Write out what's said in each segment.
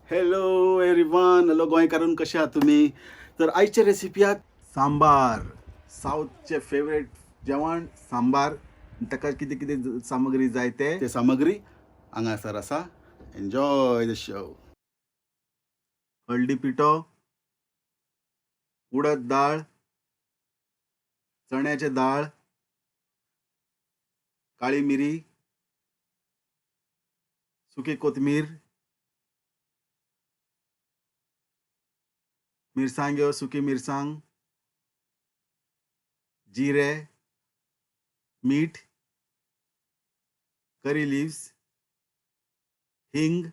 Hello everyone, hello गोंयकारून, कशे आहात तुमी? तर आयच्या रेसिपी आहात सांबार. सावथचे फेवरेट जेवण सांबार. ताका कितें कितें सामग्री जाय ते सामग्री हांगासर आसा. Enjoy the show. हळदी पिठो, उडद दाळ, चण्याचे दाळ, काळी मिरी, सुकी कोथमीर, मिरसांग्यो, सुकी मिरसांग, जिरे, मीठ, करी लिव्स, हिंग,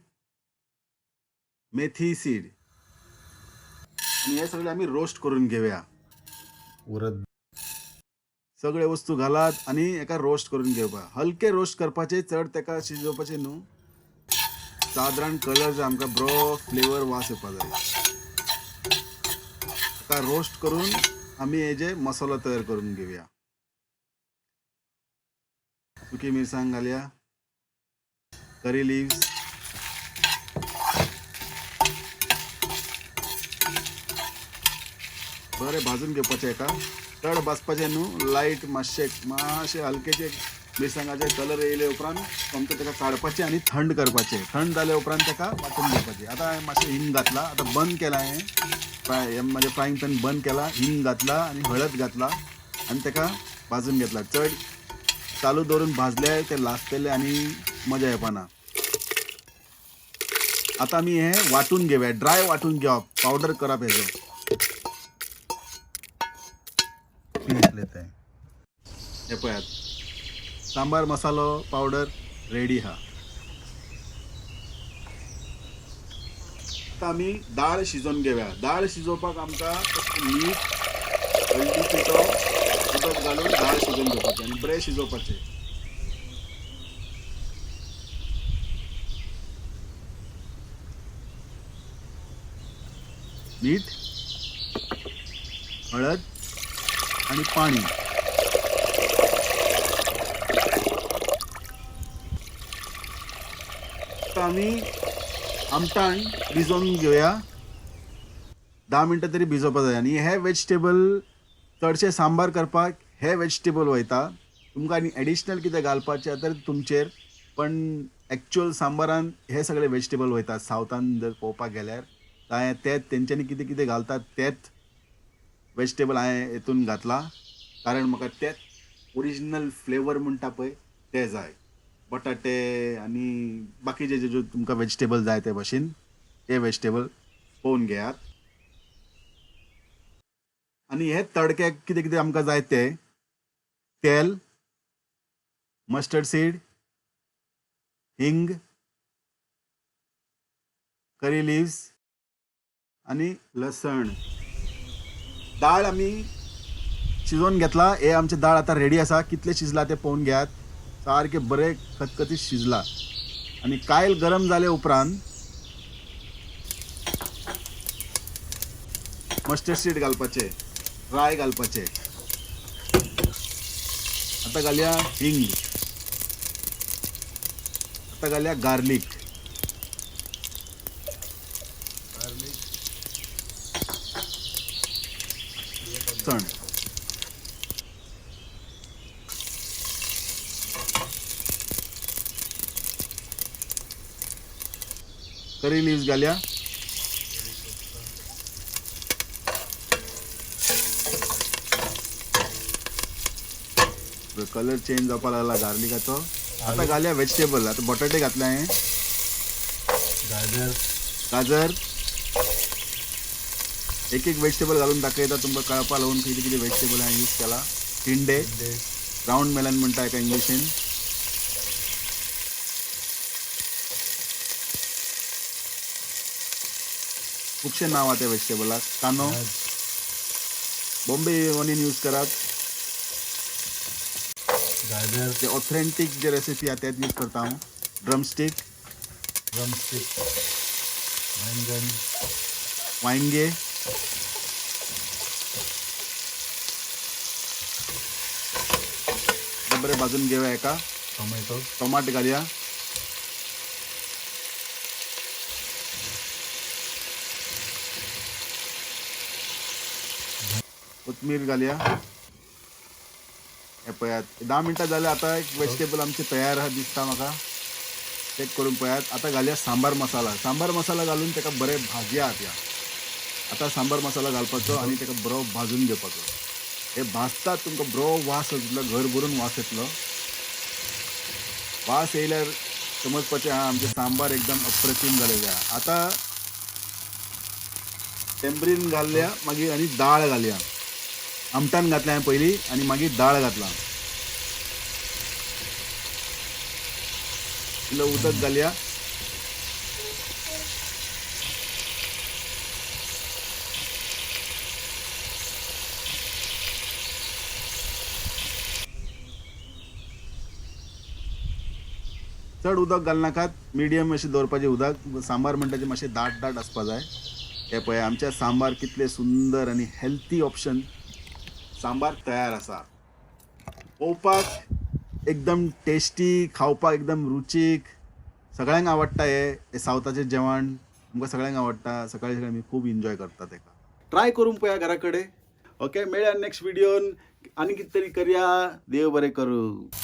मेथी सीड. आणि हे सगळे आमी रोस्ट करून घेऊया. उरद. सगळे वस्तू घालात आणि एका रोस्ट करून घेवपा. हलके रोस्ट करपाचे, चड तेका शिजोवपाचे न्हू. सादारण कलर जाय आमकां, बरो फ्लेवर वास येवपा जाय. ताका रोस्ट करून आमी हेजे मसालो तयार करून घेवया. सुकी मिरसांग घालया, करी लिव्स, बरें भाजून घेवपाचें हेका. चड भाजपाचें न्हू, लायट मातशें मातशें हलकेचे मिरसांगाचे कलर येयले उपरांत सोमतें ताका काडपाचें आनी थंड करपाचें. थंड जाले उपरांत ताका वांटून घेवपाचें. आतां हांवें मातशें हिंग घातला. आतां बंद केलां हांवें फ्राय, म्हाजें फ्रायंग पॅन बंद केला. हिंग घातला आनी हळद घातला आनी ताका भाजून घेतला. चड चालू दवरून भाजले ते लासतले आनी मजा येवपाना. आतां आमी हें वांटून घेवया. ड्राय वांटून घेवप, पावडर करप हेजो. लेते हे पळयात, सांबार मसालो पावडर रेडी हा. आतां आमी दाळ शिजोवन घेवया. दाळ शिजोवपाक आमकां मीठ, हळदी पिठो, उदक घालून दाळ शिजोवन घेवपाचें आनी बरें शिजोवपाचें. मीठ, हळद आणि पाणी. आतां आमी आमटाण भिजोवन घेवया. 10 मिनटां तरी भिजोवपाक जाय. आनी हे वेजिटेबल चडशे सांबार करपाक हे वेजिटेबल वयता. तुमकां आनी एडिशनल कितें घालपाचें तर तुमचेर, पण एक्चुअल सांबारान हे सगळे वेजिटेबल वयता. सावथान जर पळोवपाक गेल्यार हांवें तेच तेंच्यांनी कितें कितें घालतात तेच वेजिटेबल हांवें हेतून घातला, कारण म्हाका तेच ओरिजिनल फ्लेवर म्हणटा पळय ते जाय. बटाटे आनी बाकीचे जे जे तुमकां वेजिटेबल जाय ते भशेन ते वेजिटेबल पळोवन घेयात. आनी हे तडक्याक कितें कितें आमकां जाय ते तेल, मस्टर्ड सीड, हिंग, करी लिव्स आनी लसण. दाळ आमी शिजोवन घेतला. हे आमचे दाळ आतां रेडी आसा. कितले शिजला ते पळोवन घेयात. सारकें बरें खतखतीत शिजला. आनी कायल गरम जाले उपरांत मस्टर्ड सीड घालपाचें, राय घालपाचें. आतां घालया हिंग, आतां घालया गार्लीक, लसण. करी लिव्स घालया. कलर चेंज जावपाक लागला गार्लिकाचो. आतां घालया वेजिटेबल. आतां बटाटे घातले हांवें, गाजर, गाजर, एक एक वेजिटेबल घालून दाखयता तुमकां कळपा लागून कितें कितें वेजिटेबल हांवें यूज केला. टिंडे, रावंड मेलन म्हणटा एका इंग्लिशीन. खुबशे नांव आहा त्या वेजिटेबलाक. कांदो, बॉम्बे ऑनियन यूज करात. गाजर, जे ऑथेंटीक जे रेसिपी आहा तेच यूज करता हांव. ड्रमस्टीक, ड्रमस्टीक, बैंगन, वांयगे, बरें भाजून घेवया हेका. टोमॅटो, टोमाट घालया. कोथमीर घालया. हे पळयात, 10 मिनटां जाले. आतां एक वेजिटेबल आमचें तयार आहा दिसता म्हाका. चॅक करून पळयात. आतां घालया सांबार मसाला. सांबार मसाला घालून ताका बरें भाजया. आतां सांबार मसाला घालपाचो आनी ताका बरो भाजून घेवपाचो. हे भाजतात तुमकां बरो वास येतलो, घर भरून वास येतलो. वास येयल्यार समजपाचें आहा आमचें सांबार एकदम अप्रतीम जालेलें आहा. आतां टेंबरीन घालल्या, मागीर आनी दाळ घालया. आमटान घातलें हांवें पयलीं आनी मागीर दाळ घातला. इल्लो उदक घालया. चड उदक घालनाकात, मिडियम अशें दवरपाचें उदक. सांबार म्हणटाचें मातशें दाट दाट आसपा जाय. हे पळय आमच्या सांबार कितलें सुंदर आनी हेल्थी ऑप्शन सांबार तयार आसा. पळोवपाक एकदम टेस्टी, खावपाक एकदम रुचीक, सगळ्यांक आवडटा. हे सावथाचें जेवण आमकां सगळ्यांक आवडटा. सकाळी सकाळी आमी खूब एन्जॉय करता तेका. ट्राय करून पळया घरा कडेन. ओके, मेळया नेक्स्ट व्हिडियोन. आनी कितें तरी करया. देव बरें करूं.